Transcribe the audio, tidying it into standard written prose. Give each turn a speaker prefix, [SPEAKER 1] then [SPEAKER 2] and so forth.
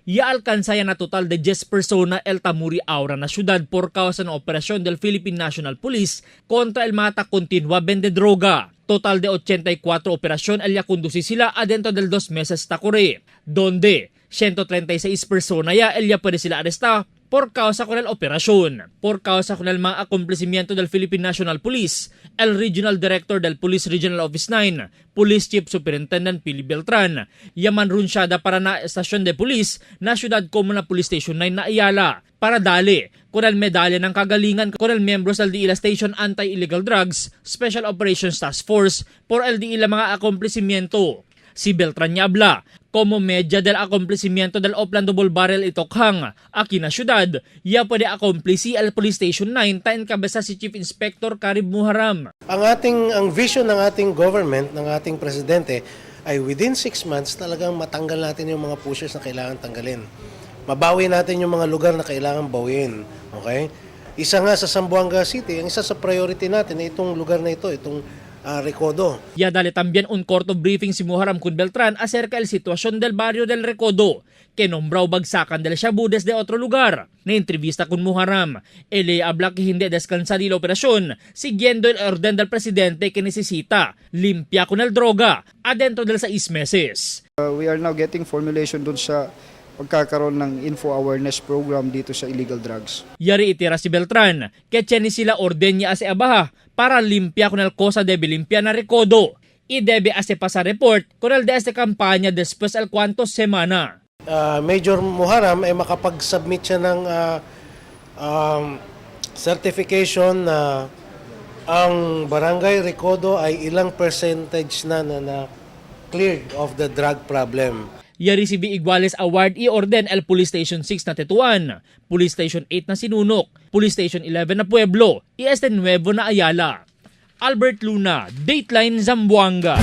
[SPEAKER 1] Ya alcanza ya na total de 10 persona el Tamuri Aura na syudad por causa ng operasyon del Philippine National Police contra el mata continua vende droga. Total de 84 operasyon el ya conduci sila adentro del 2 meses takore, donde 136 persona ya el ya puede sila aresta por causa con el operación. Por causa con el mga acomplecimiento del Philippine National Police, el Regional Director del Police Regional Office 9, Police Chief Superintendent Pili Beltran, yaman runsyada para na estasyon de police na siyudad como na Police Station 9 na Ayala para dali con el medalya ng kagalingan con el membros del DILA Station Anti-Illegal Drugs Special Operations Task Force por el DILA mga acomplecimiento. Si Beltran niabla, como media del acomplecimiento del Oplando Bolbarel Itokhang, aquí na syudad, ya puede accomplici al Police Station 9 ta encabeza si Chief Inspector Karib Muharam.
[SPEAKER 2] Ang vision ng ating government, ng ating presidente, ay within 6 months talagang matanggal natin yung mga pushers na kailangan tanggalin. Mabawi natin yung mga lugar na kailangan bawiin. Okay? Isa nga sa Zamboanga City, ang isa sa priority natin ay itong lugar na ito, itong Recodo.
[SPEAKER 1] Ya dale también un corto briefing si Muharam con Beltran acerca del situación del barrio del Recodo, que nombró bagsakan del shabu desde otro lugar. Na entrevista con Muharam, él habla que hindi descansa de la operación, siguiendo el orden del presidente que necesita limpia con el droga adentro del 6 meses.
[SPEAKER 3] We are now getting formulation dun sa pagkakaroon ng info awareness program dito sa illegal drugs.
[SPEAKER 1] Yari itira si Beltran, que tiene sila orden niya ase abaha para limpia con el cosa debe limpia na Recodo y debe ase pasar report con el de esta campaña después al cuanto semana.
[SPEAKER 2] Major Muharam ay makapag-submit siya ng certification na ang Barangay Recodo ay ilang percentage na na, na cleared of the drug problem.
[SPEAKER 1] Ya recibi Iguales Award y orden el Police Station 6 na Tetuan, Police Station 8 na Sinunok, Police Station 11 na Pueblo, y este nuevo na Ayala. Albert Luna, Dateline Zamboanga.